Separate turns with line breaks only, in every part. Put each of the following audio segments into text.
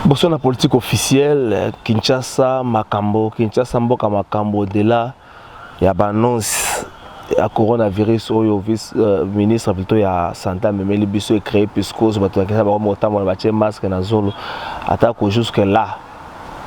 Boso na politique officielle, Kinshasa makambo, Kinshasa mboka makambo, au-delà ya ba annonce ya coronavirus oyo vice ministre plutôt ya santé amemeli biso, ecréé psychose. Bato bakesa bango motambola, batie masque na zolo. Atako jusque là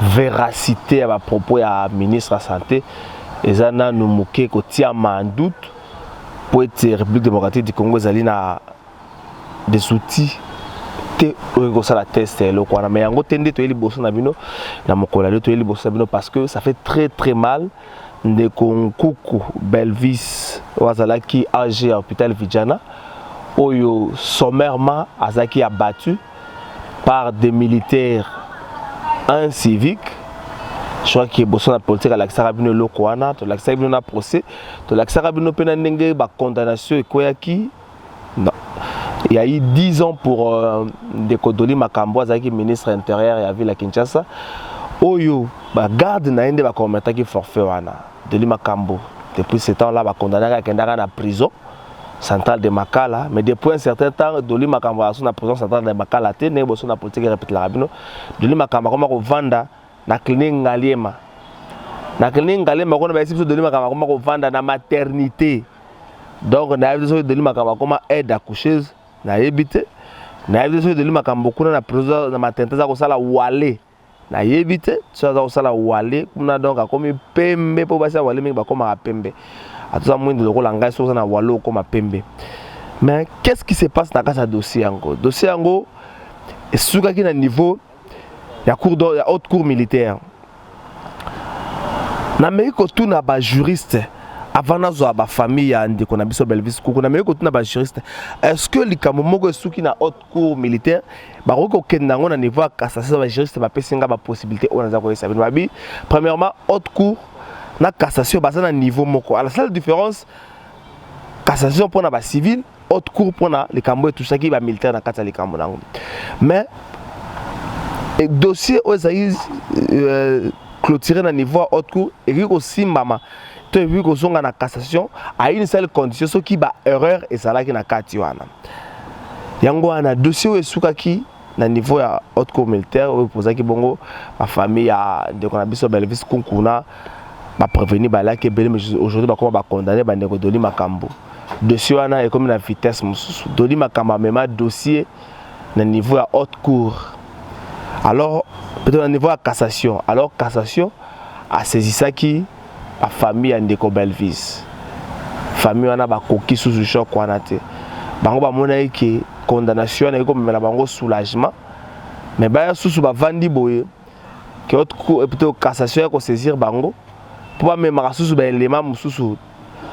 véracité ya bapropos ya ministre ya santé eza nanu moke kotiama en doute, po ete République démocratique du Congo ezali na des outils te oyo kosala test ya eloko wana. Mais yango te nde toye liboso na bino na mokolo ya lelo. Toye liboso na bino parce que ça fait très très mal. Ndeko Nkuku Belvis oyo azalaki AG ya hôpital Vijana, oyo sommairement azalaki abattu par des militaires inciviques, je crois que boso na politique alakisaka bino eloko wana. Tolakisaka bino na procès, tolakisaka bino mpe na ndenge bacondamnation ekweyaki. Il y a eu 10 ans pour ndeko Doli Makambo, azalaki ministre intérieur ya ville ya Kinshasa, oyo bagarde na ye nde bakometaki forfait wana. Doli Makambo, depuis ce temps là bakondamnaki, akendaka na prison centrale de Makala. Mais depuis un certain temps, Doli Makambo aza na prison centrale de Makala te. Ndenge boso na politique erepetelaka bino, Doli Makambo akoma kovanda na clinique Ngaliema. Na clinique Ngaliema kuna, bayesi biso Doli Makambo akoma kovanda na maternité. Donc nayebi te soki Doli Makambo akoma aide accoucheuse, nayebi te. Nayebi te soki Doli Makambo kuna na prison, na maternité, aza kosala wale, nayebi te soki aza kosala wale kuna. Donc akomi pembe, mpo basi ya wale mingi bakomaka pembe. Atoza mwindu lokola ngai, soki oza na wale okoma pembe. Mais qu'est-ce qui se passe na kati ya dossier yango? Dossier yango esukaki na niveau ya cour, ya haute cour militaire. Nameki kotuna bajuriste avant nazwa bafamille ya ndeko na biso Belvis Kuku. Nameki kotuna bajuriste: est ce que likambo moko esuki na haute cour militaire, bakoki kokende yango na niveau ya cassation? Bajuriste bapesi nga bapossibilité oyo naza koyesa bino. Babi, premièrement, haute cour na cassation baza na niveau moko, à la seule différence, cassation mpona bacivile, haute cour mpona likambo etusaki bamilitaire na kati ya likambo nango. Mais dossier oyo ezali clôturé na niveau ya haute cour ekoki kosimbama to ekoki kozonga na cassation à une seule condition: soki baerreur ezalaki na kati wana. Yango wana dossier oyo esukaki na niveau ya haute cour militaire, oyo epozaki bongo bafamille ya ndeko na biso Belvis Kunkuna, baprévenus balaki ebele, mais aujourd'hui bakoma bacondamné. Bandeko Doli Makambo, dossier wana ekomi na vitesse mosusu. Doli Makambo amema dossier na niveau ya haute cour, alors peut-être na niveau ya cassation. Alors cassation asaisisaki bafamille ya ndeko Belvis. Famille wana bakoki susu choc wana te. Bango bamonaki ke condamnation wana ekomemela bango soulagement, mais baya susu bavandi boye ke haute cour, plutôt cassation, ya kosaisir bango mpo bamemaka susu baelema mosusu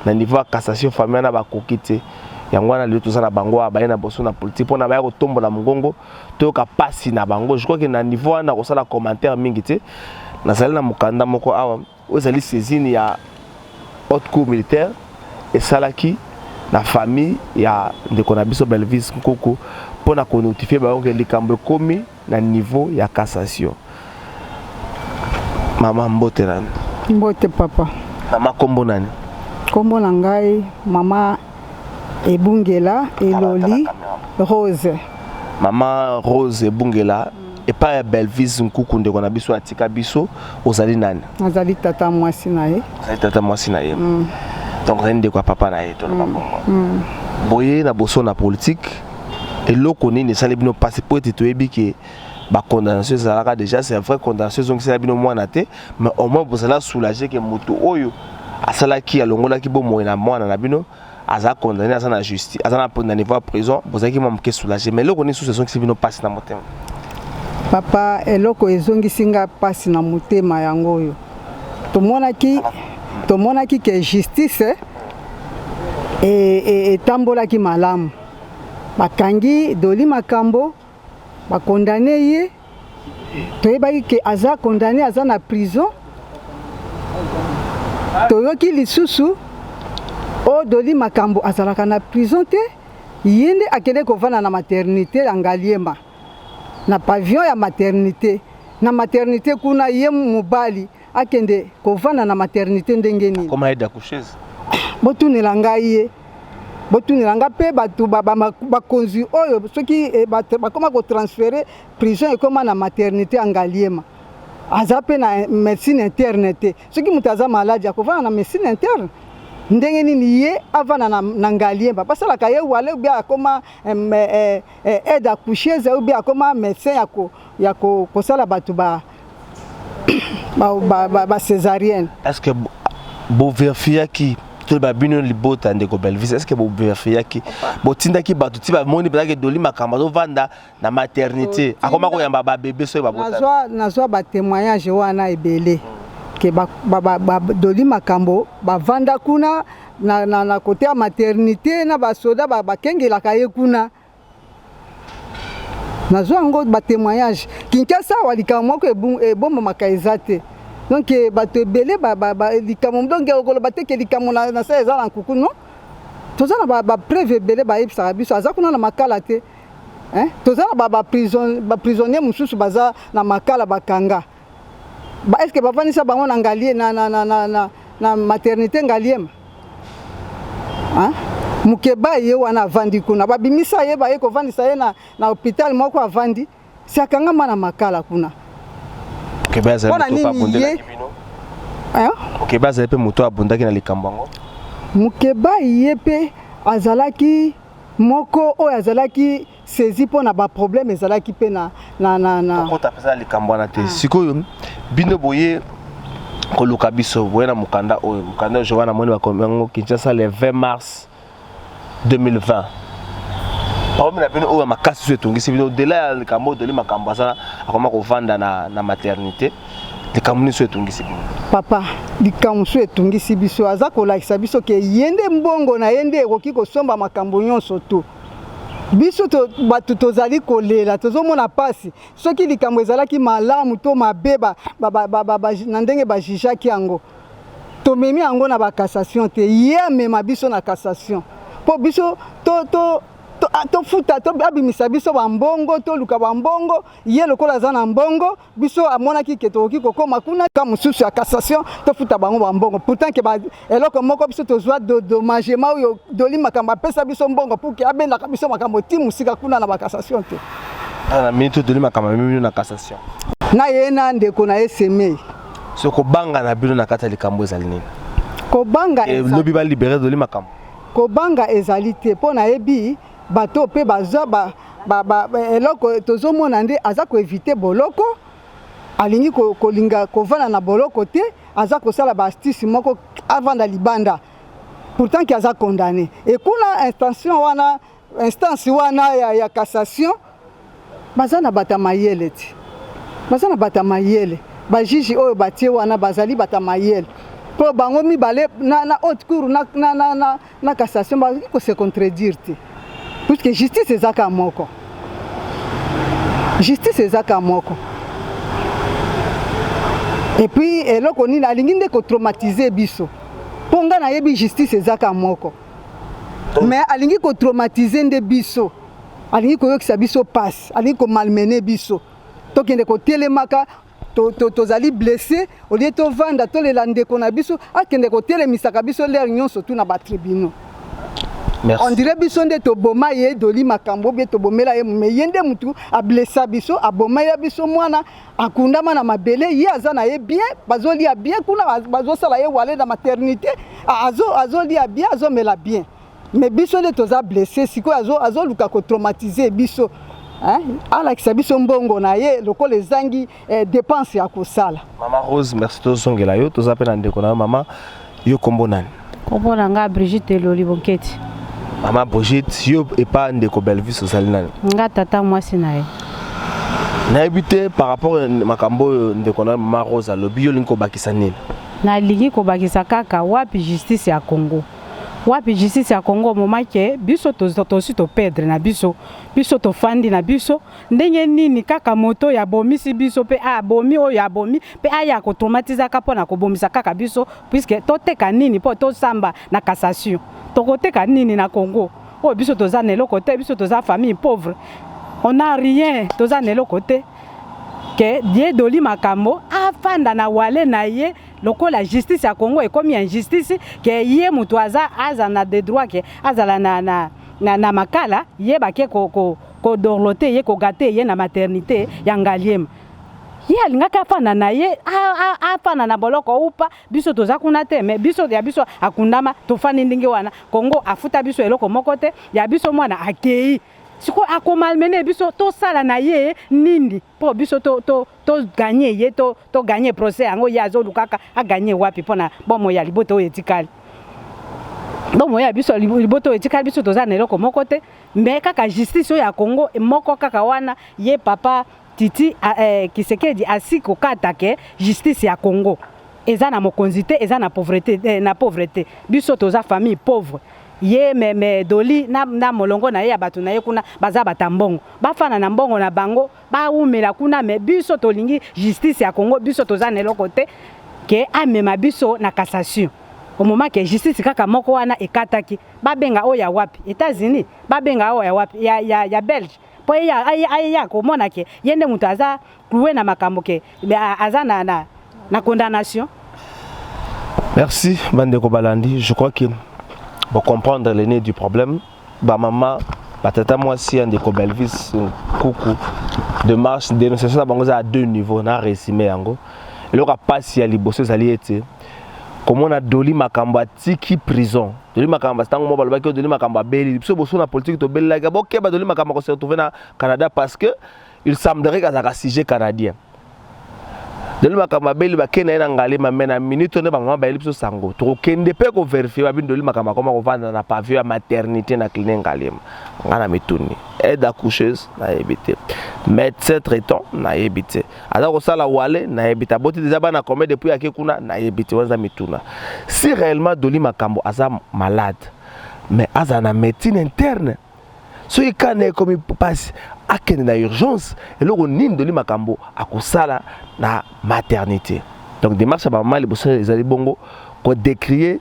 na niveau ya cassation. Famille wana bakoki te. Yango wana lelo toza na bango awa, baye na boso na politique mpona baya kotombola mongongo, toyoka mpasi na bango. Je crois ke na niveau wana kosala commentaire mingi te. Nazali na mokanda moko awa oyo ezali saisine ya haute cour militaire esalaki na famille ya ndeko na biso Belvis Nkuku mpona konotifie bango ke likambo ekomi na niveau ya cassation. Mama, mbote nani?
Mbote, papa.
Mama, kombo nani?
Nkombo na ngai mama Ebungela Eloli Rose.
Mama Rose Ebungela, epai ya Belvis Nkuku, ndeko na biso atika biso, ozali nani?
Nazali tata mwasi na ye.
Ozali tata mwasi na ye. Donc ozali ndeko ya papa na ye, toloba bongo. Boye na boso na politique, eloko nini esali bino mpasi? Po ete toyebi ke bacondamnation ezalaka déjà, c'est vrai, condamnation ezongisela bino mwana te, mais au moins bozala soulagé ke moto oyo asalaki, alongolaki bomoi na mwana na bino, aza condamné, aza na justice, aza na niveau ya prison. Bozalaki mwa moke soulagé, mais eloko nini susu ezongisi bino mpasi na motema?
Papa, eloko ezongisi nga mpasi na motema, yango oyo tomonaki ke justice etambolaki malamu. Bakangi Doli Makambo, bakondane ye. Toyebaki ke aza condamné, aza na prison. Toyoki lisusu oyo Doli Makambo azalaka na prison te, ye nde akende kovanda na maternité ya Ngaliema, na pavillon ya maternité. Na maternité kuna, ye mobali akende kovanda na maternité ndenge nini?
Comme aide accoucheuse.
Botunela ngai ye. Botunela nga mpe bato bakonzi oyo soki eh, bakoma kotransfere prison ekoma na maternité ya Ngaliema, aza mpe na médecine interne te. Soki moto aza maladi, akovanda na médecine interne ndenge nini? Ye avanda na Ngaliema, basalaka ye wale ou bien akoma aide accoucheuse ou bien akoma médecin ya kosala bato ba césarienne.
Est ce que bovérifiaki to babino libota ndeko Belvis, est ce que bovérifiaki, botindaki bato ti bamoni mpenzaki Doli Makambo azovanda na maternité, akoma koyamba babebe soki babota?
Nazwa batémoignage wana ebele ke Doli Makambo bavanda kuna na côté ya maternité na basoda bakengelaka ye kuna. Nazwa yango batémoignage. Kinshasa awa, likambo moko ebombamaka eza te. Donc bato ebele, likambo, donc okoloba te ke likambo na sa eza na nkuku. Non, toza na bapreuve ebele. Bayebisaka biso aza kuna na Makala te. Toza na baprisonnier mosusu baza na Makala, bakanga ba, est ce que bavandisa bango na Ngalie na maternité Ngaliema? Mokeba ye wana avandi kuna, babimisa ye, baye kovandisa ye na hôpital moko, avandi si akangama na Makala kuna.
Mpona nini ye? Mokeba azali mpe moto abundaki na likambo yango?
Mokeba ye mpe azalaki moko oyo azalaki saisi mpo na baproblème ezalaki mpe na
Kokota mpenza na likambo wana te. Sikoyo bino boye koluka biso, boye na mokanda oyo, mokanda oyo wana namoni bakomi yango Kinshasa le 20 mars 2020. Problème na bino oyo ya makasi so etongisi bino au-delà ya likambo oyo Doli Makambo aza akoma kovanda na maternité, likambo nini so etongisi bino?
Papa, likambo so etungisi biso, aza kolakisa biso ke ye nde mbongo na ye nde ekoki kosomba makambo nyonso. To biso to, bato tozali kolela, tozomona mpasi. Soki likambo ezalaki malamu to mabe na ndenge bajugeaki yango, tomemi yango na bacassation te. Ye amema biso na cassation mpo biso tofuta to, to, abimisa biso bambongo, toluka bambongo. Ye lokola aza na mbongo, biso amonaki ke tokoki kokóma kuna ka mosusu ya cassation, tofuta bango bambongo. Pourtant ke eloko moko biso tozwa dédommagement oyo Doli Makambo apesa biso mbongo pour ke abendaka biso makambo ti mosika kuna na bacassation te.
Na minute Doli Makambo amemi bino na cassation?
Na ye na ndeko na ye Semei.
So kobanga na bino na kati ya likambo ezali nini?
Kobanga
Lobi balibérer Doli Makambo?
Kobanga ezali te, mpo nayebi bato mpe bazwa eloko. Tozomona nde aza koéviter boloko, alingi kolinga kovanda na boloko te, aza kosala baastuce moko avanda libanda, pourtant ke aza condamné. E kuna instance wana, instance wana ya cassation, baza na bato ya mayele ti, baza na bato ya mayele. Bajuge oyo batie wana bazali bato ya mayele, mpo bango mibale na haute cour na cassation bakoki kose contredire te, puisque justice eza kaka moko, justice eza kaka moko. Et puis eloko nini alingi nde kotraumatiser biso? Mpo ngai nayebi justice eza kaka moko, mais alingi kotraumatiser nde biso, alingi koyokisa biso pasi, alingi komalmener biso. Tokende kotelemaka, tozali blessé, au lieu tovanda tolela ndeko na biso, akende kotelemisaka biso l'heure nyonso tu na batribunaux. On dirait biso nde toboma ye Doli Makambo, bie tobomela ye, me ye nde mutu ablessa biso, abomela biso mwana, akundama na mabele. Ye aza na ye bien, bazolia bien kuna, bazosala ye wale na maternité, azolia bien, azomela bien, mais biso nde toza blessé. Sikoyo azoluka kotraumatiser biso, alakisa biso mbongo na ye lokola ezangi dépense ya kosala.
Mama Rose, merci. Tozongela yo, toza mpe na ndeko na yo. Mama, yo kombo nani?
Kombo na nga Brigitte Eloli Bonketi.
Mama Brigitte, yo epa ndeko Belvis ozali nani?
Nga tata mwasi na ye.
Nayebi te, par rapport makambo oyo ndeko na mama Rose alobi, yo olingi kobakisa nini?
Nalingi kobakisa kaka, wapi justice ya Congo? Wapi justice ya Congo? Moma ke biso tosi toperdre na biso, biso tofandi na biso ndenge nini? Kaka moto oyo abomisi biso mpe abomi oyo abomi mpe aya kotraumatisaka mpo na kobomisa kaka biso, puisque toteka nini mpo tosamba na cassation? Tokoteka nini na Congo oyo? Biso toza na eloko te, biso toza famille pauvre, on a rien, toza na eloko te. Ke die Doli Makambo afanda na wale na ye. Lokola justice ya Congo ekomi injustice, ke ye moto aza aza na de droit ke azala na Makala, ye bake kodorloter ye, kogâter ye na maternité ya Ngaliema. Ye alingaki afanda na ye, afanda na boloko upa. Biso toza kuna te, mais biso ya biso akundama, tofandi ndenge wana. Congo afuta biso eloko moko te. Ya biso mwana akei, sikoyo akomalmener biso, tosala na ye nini mpo biso togagner ye, togagner procès yango? Ye azolukaka agagner wapi mpona bomoi ya libota oyo etikali, bomoi ya biso libota oyo etikali? Biso toza na eloko moko te, mais kaka justice oyo ya Congo moko kaka wana. Ye papa Titi Tshisekedi asi kokata ke justice ya Congo eza na mokonzi te, eza na pauvreté, na pauvreté. Biso toza famille pauvre. Ye me Doli na molongo na ye ya bato na ye kuna baza bata mbongo, bafanda na mbongo na bango, bawumela kuna. Mais biso tolingi justice ya Congo. Biso toza na eloko te ke amema biso na cassation au moment ke justice kaka moko wana ekataki. Babenga oyo ya wapi? États-Unis? Babenga oyo ya wapi? Ya Belge? Mpo ayeya komona ke ye nde moto aza cloué na makambo, ke aza na condamnation.
Merci bandeko balandi. Je crois que pour comprendre le nez du problème, bamama, batata, mwasi ya ndeko Belvis Kuku, démarche dénonciation na bango eza à deux niveaux. Na résumé yango, eloko ya pasi ya liboso ezali ete komona Doli Makambo atiki prison. Doli Makambo, ntango mo balobaki Doli Makambo abeli, biso boso na politique tobelelaki bokeba, Doli Makambo akose retrouver na Canada, parce que il semblerait kazalaka sujet canadien. Doli Makambo abeli, bakende na ye na Ngaliema. Mais na minute nde bamama bayeli biso sango, tokokende mpe kovérifier, babini Doli Makambo akoma kovanda na pavillon ya maternité na clinique Ngaliema. Nga na mituni: aide accoucheuse, nayebi te; médecin traitant, nayebi te; aza kosala wale, nayebi te; aboti deja bana combien depuis ake kuna, nayebi te. Wana eza mituna. Si réellement Doli Makambo aza malade, mais azala na médecine interne. Soki kana ekomi mpasi, akende na urgence. Eloko nini Doli Makambo akosala na maternité? Donc démarche ya bamama liboso ezali bongo kodécrier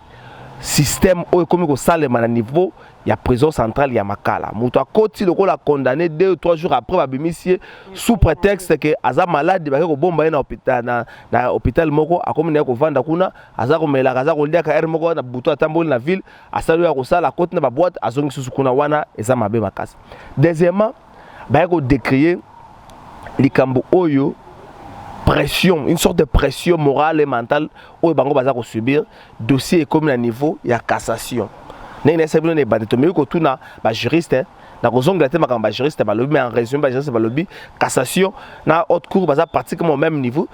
système oyo ekomi kosalema na niveau ya prison centrale ya Makala. Moto akoti lokola condamné, 2 ou 3 jours après babimisi ye sous prétexte ke aza malade, bake kobomba ye na hôpital, na hôpital moko. Akomi na ye kovanda kuna, aza komelaka, aza koliaka. Heure moko na butu, atamboli na ville, asali oyo akosala, akoti na baboîte, azongi susu kuna. Wana eza mabe makasi. Deuxièmement, baye kodécrier likambo oyo pression, une sorte de pression morale et mentale oyo bango baza kosubir. Dossier ekomi na niveau ya cassation. Ndenge nayesa bino na ebandi, tomeki kotuna bajuriste. Na kozongela te makambo bajuriste balobi, mais en résumé, bajuriste balobi cassation na haute cour baza pratiquement au même niveau.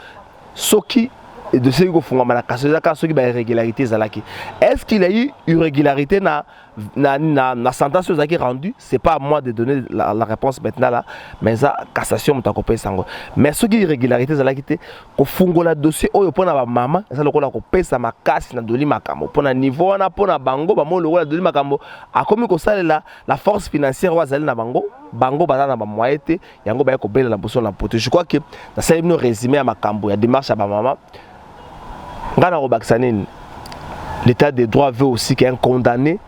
Soki dossier ekofungwama na cassation, eza kaka soki bairrégularité ezalaki. Est ce qu'il y a eu irrégularité na sentence oyo ezalaki rendu? C'est pas à moi de donner la réponse maintenant là, mais eza cassation moto akopesa yango. Mais soki irrégularité ezalaki te, kofungola dossier oyo mpona bamama eza lokola kopesa makasi na Doli Makambo mpona niveau wana. Mpona bango, bamoni lokola Doli Makambo akomi kosalela la force financière oyo azali na bango. Bango baza na bamoyen te, yango baye kobelela boso na poto. Je crois que nasali bino résumé ya makambo ya démarche ya bamama. Ngai na kobakisa nini? L'état de droit veut aussi qu'un condamné,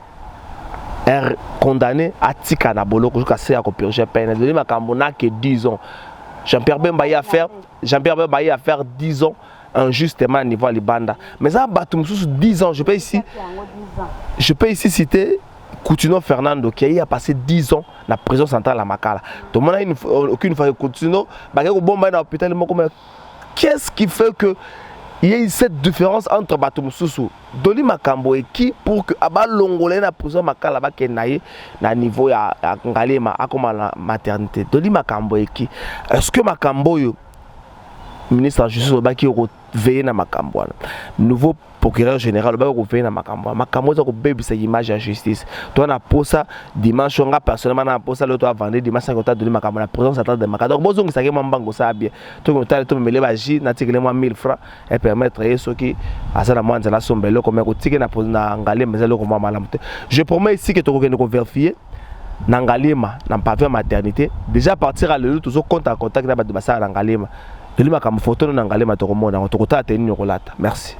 un condamné atika na boloko jusqu'à ce ya kopurger peine. Doli Makambo n'a que 10 ans. Jean-Pierre Bemba ye à faire, Jean-Pierre Bemba ye à faire 10 ans injustement à niveau ya libanda, mais eza bato mosusu 10 ans. Je peux ici citer Coutinho Fernando qui a eu à passer 10 ans na prison centrale à Makala. Tomona aucune fois Coutinho bake kobomba ye na hôpital moko. Mais qu'est-ce qui fait que il y a eu cette différence entre bato mosusu? Doli Makambo eki pour que abalongola ye na prison Makala, bakende na ye na niveau ya Ngaliema, akoma na maternité? Doli Makambo eki, est ce que makambo oyo ministre ya justice olobaki okoveiller na makambo wana, nouveau procureur général olobaki okoveiller na makambo wana, makambo eza kobebisa image ya justice? To na posa dimanche, nga personnellement na posa lelo to avande dimanche sangi ota Doli Makambo na prison centrale de Makala. Donc bozongisaki mwa mbango, osala bien. Toki otala, tomemele baji, natikele mwa 1000 francs epermettre ye soki aza na mwa nzela asomba eloko. Mais kotike na Ngaliema eza eloko mwa malamu te. Je promets ici ke tokokende kovérifier na Ngaliema, na pavillon maternité. Déjà à partir ya lelo tozokonta contact na bato basala na Ngaliema. Doli Makambo, photo no na Ngaliema, tokomona yango, tokotala te nini okolata. Merci.